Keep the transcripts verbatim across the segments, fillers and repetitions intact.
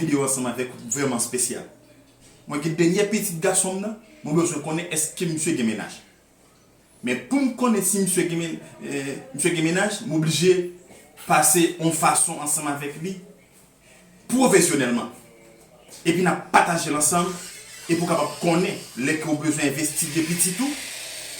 Videyo ansanm avèk ou vrèman espesyal. Mwen gen dènye pitit gason m nan, mwen bezwen konnen èske misye gen mennaj. Men pou m konnen si misye gen men-, eh, misye gen mennaj, m oblije pase yon fason ansanm avèk li pwofesyonèlman. Epi n ap pataje l ansanm, epi w kapab konnen lè ke w bezwen envestige pitit ou,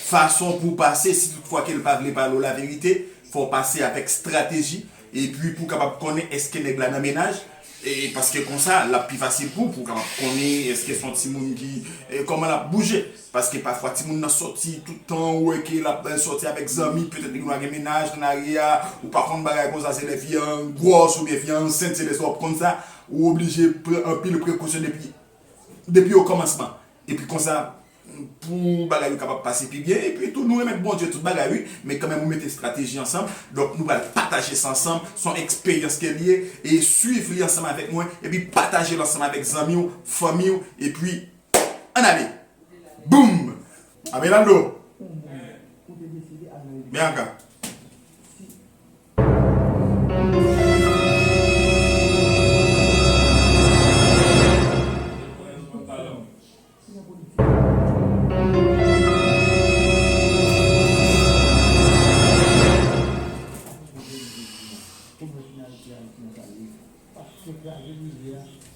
fason pou w pase, si toutfwa ke l pa vle pale w laverite, fò w pase avèk estrateji, epi pou w kapab konnen èske nèg la nan mennaj, e paske konsa, l ap pi fasil pou w, pou w kapab konnen èske se yon timoun ki, e, kòman l ap bouje. Paske pafwa timoun nan sòti tout tan, ou wè ke l ap, eh, sòti avèk zanmi, petèt li gen dwa gen mennaj nan lari a, ou pa konn bagay konsa, se lè fi an gwòs oubyen fi an ansent, se lè sa w ap konn sa, ou oblije pran anpil prekosyon depi, depi okòmansman. Epi konsa, pou bagay yo kapab pase pi byen, epi tou nou remèt Bondye tout bagay, wi, men kanmenm ou mete estrateji ansanm, donk nou pral pataje sa ansanm, se yon eksperyans ke l ye, e swiv li ansanm avèk mwen, epi pataje l ansanm avèk zanmi w, fanmi w, epi ann ale! Boum! Abelardo! Ven aka.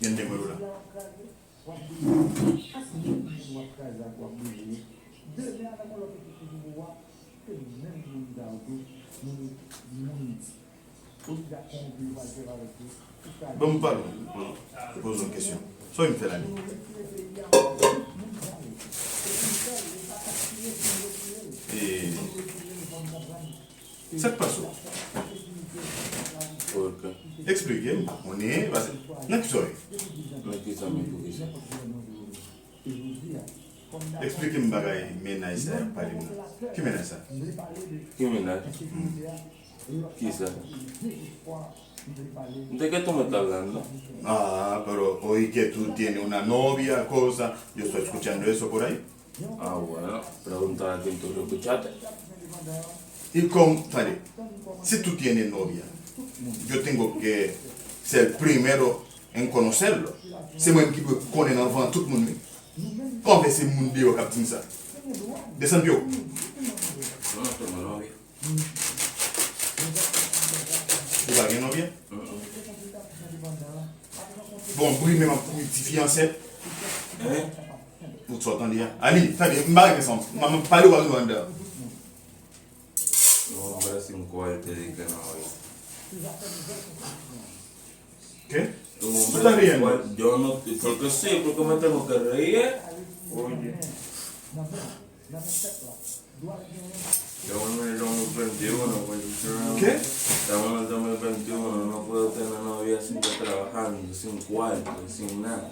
Gen de mwen la. W ap boule. Chak moun w ap kraze ak w ap boule yo, demen avèk yon lòt ekip ki sou pouvwa, se menm moun sa yo tou, moun, moun oligak kowonpi yo pral fè avèk yo pou kraze. Bon, m pale, bon, poze yon kesyon. Sa w vin fè la menm? Pou yo retire peyi a, moun sa yo. Se pou sa yo pa ka tire, pou yo retire l. E pou yo retire l, fò n konprann. Sa k pase w? Ok. Eksplike m, pa konnen, pase. Nan ki sa w ye? Nan ki sa m ye, pou ki sa? Eksplike m bagay mennaj sa y ap pale m nan. Ki mennaj sa? Ki mennaj? Hmm. Ki sa? M te gentan mwen t al la, non? Ah, pero oí que tú tienes una novia, cosa. Yo estoy escuchando eso por ahí. Ah, bueno, pregunta a quien tú lo escuchaste. Y con, tande, si tú tienes novia, yo tengo que ser primero en conocerlo. Se mwen ki dwe konnen anvan tout moun, wi. Kòman fè se moun deyò k ap di m sa? Desann pye w. Non, non, non, non, wi. Ou pa gen nonm byen? Bon, bri menm ap kouri ti fi ansent. Hein? Ou sot tande a? Ali, tande, m pa renmen sa. M ap pale w al nou anndan. Non, m pa si m kwè l te li gen anyen. Ke? Ou tande anyen? Yo no, porque se, porque me tengo que reír. Oye. Yo, mwen, jan mwen pran de yo nan pozisyon an. Ke? Jan mwen, jan mwen pran de yo nan, nan pozisyon nan, nan, ya sin trabajar, sin cuarto, sin nada.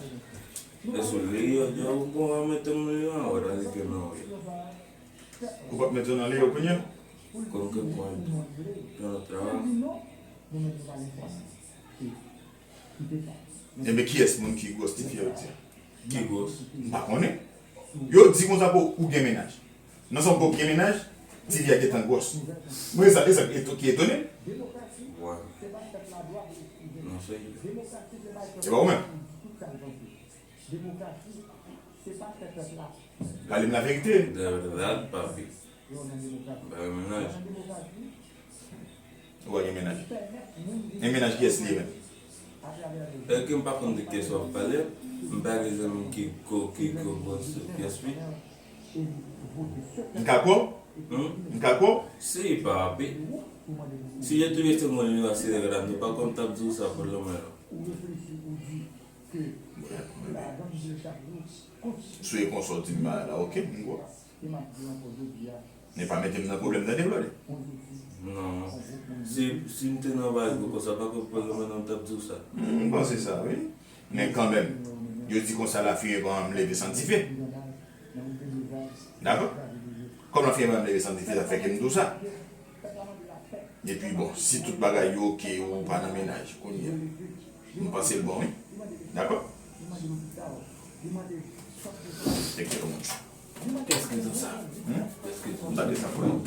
Eso le yo, yo, bon, mete mwen yo, ahora de que no, yo. Ou p ap mete yo nan leyo kounye a? Con que cuarto? Yo no trabajo. Enben, kiyès moun ki gwòs ti fi a yo di a? Ki gwòs? M pa konnen. Yo di konsa pou ou gen mennaj. Nan sa w gen mennaj, ti fi a gentan gwòs. Mwen, e sa, e sa ki eto-, ki etone m. Wè. Non, se. E pa ou menm? Pale m laverite. De verdad, papi. M pa gen mennaj. Ou pa gen mennaj? Men mennaj kiyès li ye menm? E ke m pa konn de kiyès w ap pale, m pa gen zanmi ki ko-, ki ko-, gwòs pyès wi. M ka kwè w? Hmm? M ka kwè w? Si, papi. Si yo touye se moun yo asire la, nou pa konn t ap di w sa pou le moman. Si w konsa w di m bagay la, oke, m kwè w. Men pa mete m nan pwoblèm tande, Blòdè. Non. Si, si m te nan bagay gwo konsa, pa konn pwoblèm nan m t ap di w sa. Hmm, m panse sa, wi. Men kanmenm, yo di konsa lafimen pa janm leve san dife. Dakò? Kòm lafimen pa janm leve san dife, sa fè ke m di w sa. Epi bon, si tout bagay yo oke, ou pa nan mennaj kounye a, m panse l bon, wi. Dakò? Thank you, mon. Qu'est-ce que c'est ça? Hmm? Qu'est-ce que c'est ça? Gade sa pou mwen.